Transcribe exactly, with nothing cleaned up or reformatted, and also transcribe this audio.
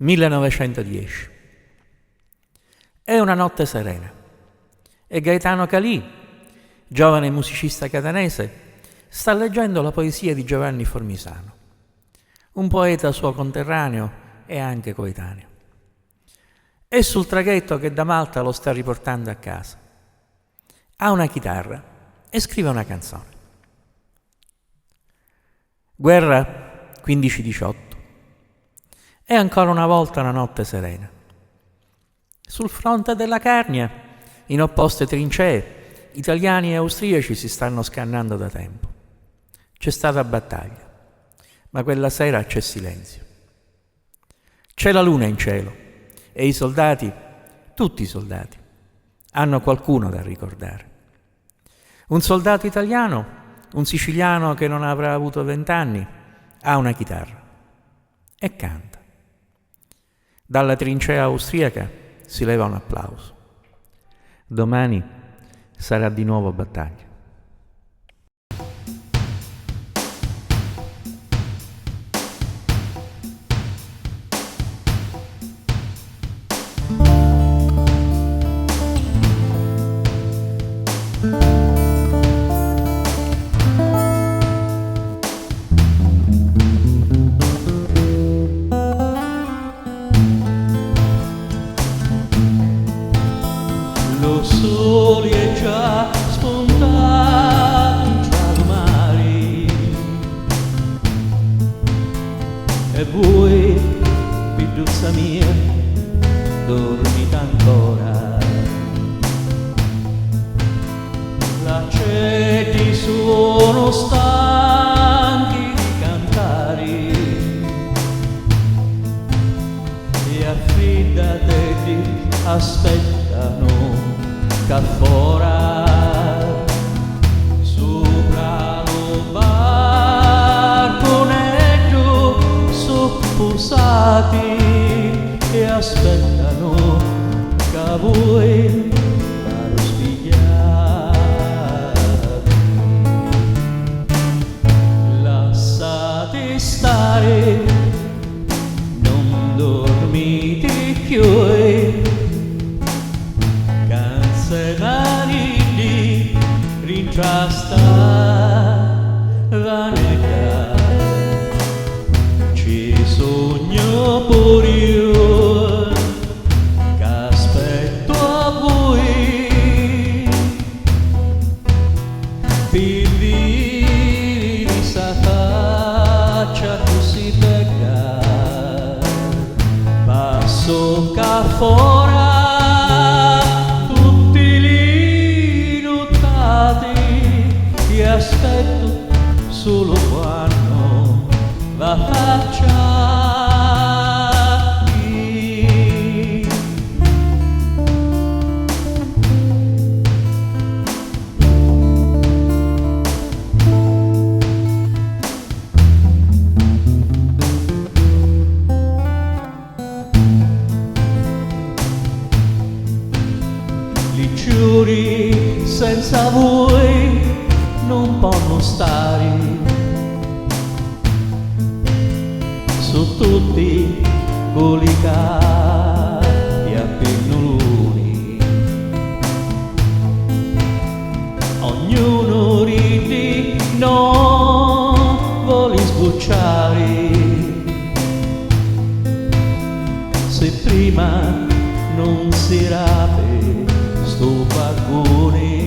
Millenovecentodieci. È una notte serena e Gaetano Calì, giovane musicista catanese, sta leggendo la poesia di Giovanni Formisano, un poeta suo conterraneo e anche coetaneo. È sul traghetto che da Malta lo sta riportando a casa. Ha una chitarra e scrive una canzone. Guerra quindici diciotto. È ancora una volta una notte serena. Sul fronte della Carnia, in opposte trincee, italiani e austriaci si stanno scannando da tempo. C'è stata battaglia, ma quella sera c'è silenzio. C'è la luna in cielo e i soldati, tutti i soldati, hanno qualcuno da ricordare. Un soldato italiano, un siciliano che non avrà avuto vent'anni, ha una chitarra e canta. Dalla trincea austriaca si leva un applauso. Domani sarà di nuovo battaglia. Lu suli è già spuntatu ntra lu mari e vui, pidduzza mia, durmiti ancora. L'aceddi sunnu stanchi di cantari e affriddati aspettanu ccà fora. Supra lu barcuneddu su pusati e aspettanu ca vui v'arruspigghiati. Lassati stari, nun durmiti cchiui, ca nsemaniddi rintra sta vanidda ci sugnu pur'iu. C'aspettu a vui pi viri ssa faccia accussì bedda. Passu ccà fora tutti li nuttati, ti aspettu sulu quannu v'affacciati. Li ciuri senza vui nun ponnu stari, su tutti cu li capi a pinnuluni. Ognunu ridi, non voli sbucciari. Si prima nun si rapi stu barcuni,